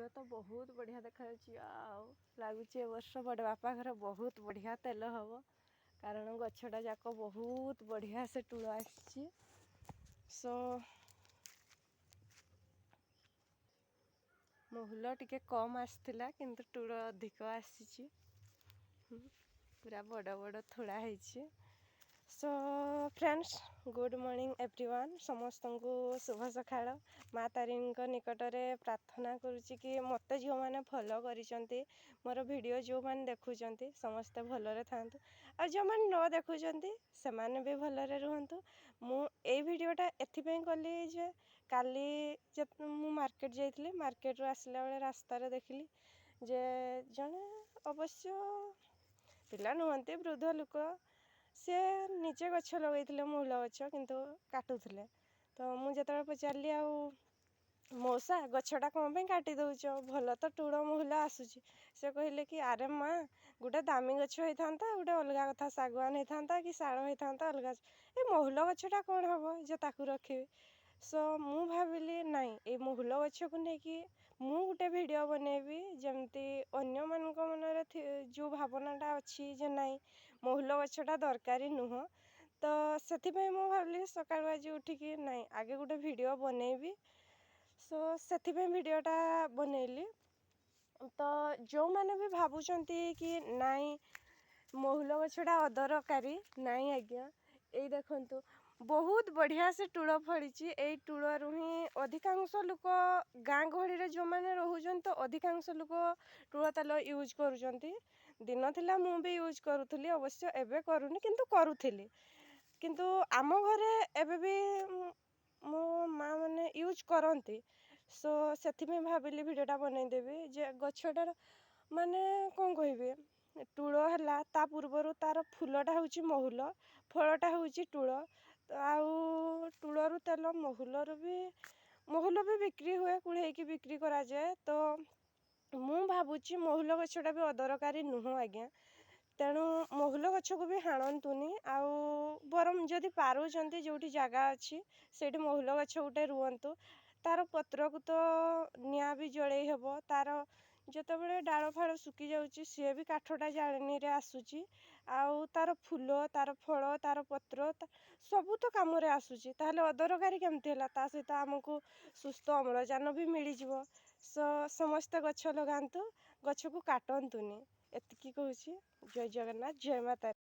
ମହୁଲ ତ ବହୁତ ବଢ଼ିଆ ଦେଖାଯାଉଛି। ଆଉ ଲାଗୁଛି ଏ ବର୍ଷ ବଡ଼ ବାପା ଘର ବହୁତ ବଢ଼ିଆ ତେଲ ହେବ, କାରଣ ଗଛଟା ଯାକ ବହୁତ ବଢ଼ିଆ ସେ ଟୁଳ ଆସିଛି। ସୋ ମହୁଲ ଟିକେ କମ୍ ଆସିଥିଲା, କିନ୍ତୁ ଟୁଳ ଅଧିକ ଆସିଛି। ପୁରା ବଡ଼ ବଡ଼ ଥୋଳା ହେଇଛି। Show friends, good morning everyone, ସମସ୍ତଙ୍କୁ ଶୁଭ ସକାଳ। ମା ତାରିଣୀଙ୍କ ନିକଟରେ ପ୍ରାର୍ଥନା କରୁଛି କି ମୋତେ ଯେଉଁମାନେ ଫଲୋ କରିଛନ୍ତି, ମୋର ଭିଡ଼ିଓ ଯେଉଁମାନେ ଦେଖୁଛନ୍ତି, ସମସ୍ତେ ଭଲରେ ଥାଆନ୍ତୁ, ଆଉ ଯେଉଁମାନେ ନ ଦେଖୁଛନ୍ତି ସେମାନେ ବି ଭଲରେ ରୁହନ୍ତୁ। ମୁଁ ଏଇ ଭିଡ଼ିଓଟା ଏଥିପାଇଁ କଲି ଯେ କାଲି ମୁଁ ମାର୍କେଟ ଯାଇଥିଲି, ମାର୍କେଟରୁ ଆସିଲା ବେଳେ ରାସ୍ତାରେ ଦେଖିଲି ଯେ ଜଣେ, ଅବଶ୍ୟ ପିଲା ନୁହନ୍ତି, ବୃଦ୍ଧ ଲୋକ, ସେ ନିଜେ ଗଛ ଲଗାଇଥିଲେ ମହୁଲ ଗଛ, କିନ୍ତୁ କାଟୁଥିଲେ। ତ ମୁଁ ଯେତେବେଳେ ପଚାରିଲି, ଆଉ ମଉସା, ଗଛଟା କ'ଣ ପାଇଁ କାଟି ଦେଉଛ, ଭଲ ତ ଟୁଳ ମହୁଲ ଆସୁଛି? ସେ କହିଲେ କି ଆରେ ମା, ଗୋଟେ ଦାମୀ ଗଛ ହେଇଥାନ୍ତା ଗୋଟେ ଅଲଗା କଥା, ଶାଗୁଆନ ହେଇଥାନ୍ତା କି ଶାଳ ହେଇଥାନ୍ତା ଅଲଗା, ଏ ମହୁଲ ଗଛଟା କ'ଣ ହେବ ଯେ ତାକୁ ରଖିବି? ସୋ ମୁଁ ଭାବିଲି ନାଇଁ, ଏଇ ମହୁଲ ଗଛକୁ ନେଇକି ମୁଁ ଗୋଟେ ଭିଡ଼ିଓ ବନେଇବି, ଯେମିତି ଅନ୍ୟମାନଙ୍କ ମନରେ ଯେଉଁ ଭାବନାଟା ଅଛି ଯେ ନାଇଁ, ମହୁଲ ଗଛଟା ଦରକାରୀ ନୁହଁ। ତ ସେଥିପାଇଁ ମୁଁ ଭାବିଲି ସକାଳୁ ଆଜି ଉଠିକି ନାଇଁ, ଆଗେ ଗୋଟେ ଭିଡ଼ିଓ ବନେଇବି। ସୋ ସେଥିପାଇଁ ଭିଡ଼ିଓଟା ବନେଇଲି। ତ ଯେଉଁମାନେ ବି ଭାବୁଛନ୍ତି କି ନାଇଁ, ମହୁଲ ଗଛଟା ଅଦରକାରୀ, ନାଇଁ ଆଜ୍ଞା, ଏଇ ଦେଖନ୍ତୁ, ବହୁତ ବଢ଼ିଆ ସେ ଟୁଳ ଫଳିଛି। ଏଇ ଟୁଳରୁ ହିଁ ଅଧିକାଂଶ ଲୋକ ଗାଁ ଗହଳିରେ ଯେଉଁମାନେ ରହୁଛନ୍ତି, ତ ଅଧିକାଂଶ ଲୋକ ଟୁଳ ତେଲ ୟୁଜ୍ କରୁଛନ୍ତି। ଦିନ ଥିଲା ମୁଁ ବି ୟୁଜ୍ କରୁଥିଲି, ଅବଶ୍ୟ ଏବେ କରୁନି, କିନ୍ତୁ କରୁଥିଲି। କିନ୍ତୁ ଆମ ଘରେ ଏବେ ବି ମୋ ମା ମାନେ ୟୁଜ୍ କରନ୍ତି। ସୋ ସେଥିପାଇଁ ଭାବିଲି ଭିଡ଼ିଓଟା ବନେଇଦେବି ଯେ ଗଛଟାର ମାନେ କ'ଣ କହିବି, ଟୁଳ ହେଲା ତା ପୂର୍ବରୁ ତାର ଫୁଲଟା ହେଉଛି ମହୁଲ, ଫଳଟା ହେଉଛି ଟୁଳ। ଆଉ ଟୁଳରୁ ତେଲ, ମହୁଲରୁ ବି, ମହୁଲ ବି ବିକ୍ରି ହୁଏ, କୁଢ଼େଇକି ବିକ୍ରି କରାଯାଏ। ତ ମୁଁ ଭାବୁଛି ମହୁଲ ଗଛଟା ବି ଅଦରକାରୀ ନୁହଁ ଆଜ୍ଞା। ତେଣୁ ମହୁଲ ଗଛକୁ ବି ହାଣନ୍ତୁନି, ଆଉ ବରଂ ଯଦି ପାରୁଛନ୍ତି ଯେଉଁଠି ଜାଗା ଅଛି ସେଇଠି ମହୁଲ ଗଛ ଗୋଟେ ରୁଅନ୍ତୁ। ତାର ପତ୍ରକୁ ତ ନିଆଁ ବି ଜଳେଇ ହେବ, ତାର ଯେତେବେଳେ ଡାଳ ଫାଳ ଶୁଖି ଯାଉଛି ସିଏ ବି କାଠଟା ଜାଳେଣୀରେ ଆସୁଛି, ଆଉ ତାର ଫୁଲ, ତାର ଫଳ, ତାର ପତ୍ର ସବୁ ତ କାମରେ ଆସୁଛି। ତାହେଲେ ଅଦରକାରୀ କେମିତି ହେଲା? ତା ସହିତ ଆମକୁ ସୁସ୍ଥ ଅମ୍ଳଜାନ ବି ମିଳିଯିବ। ସୋ ସମସ୍ତେ ଗଛ ଲଗାନ୍ତୁ, ଗଛକୁ କାଟନ୍ତୁନି, ଏତିକି କହୁଛି। ଜୟ ଜଗନ୍ନାଥ, ଜୟ ମା ତାରିଣୀ।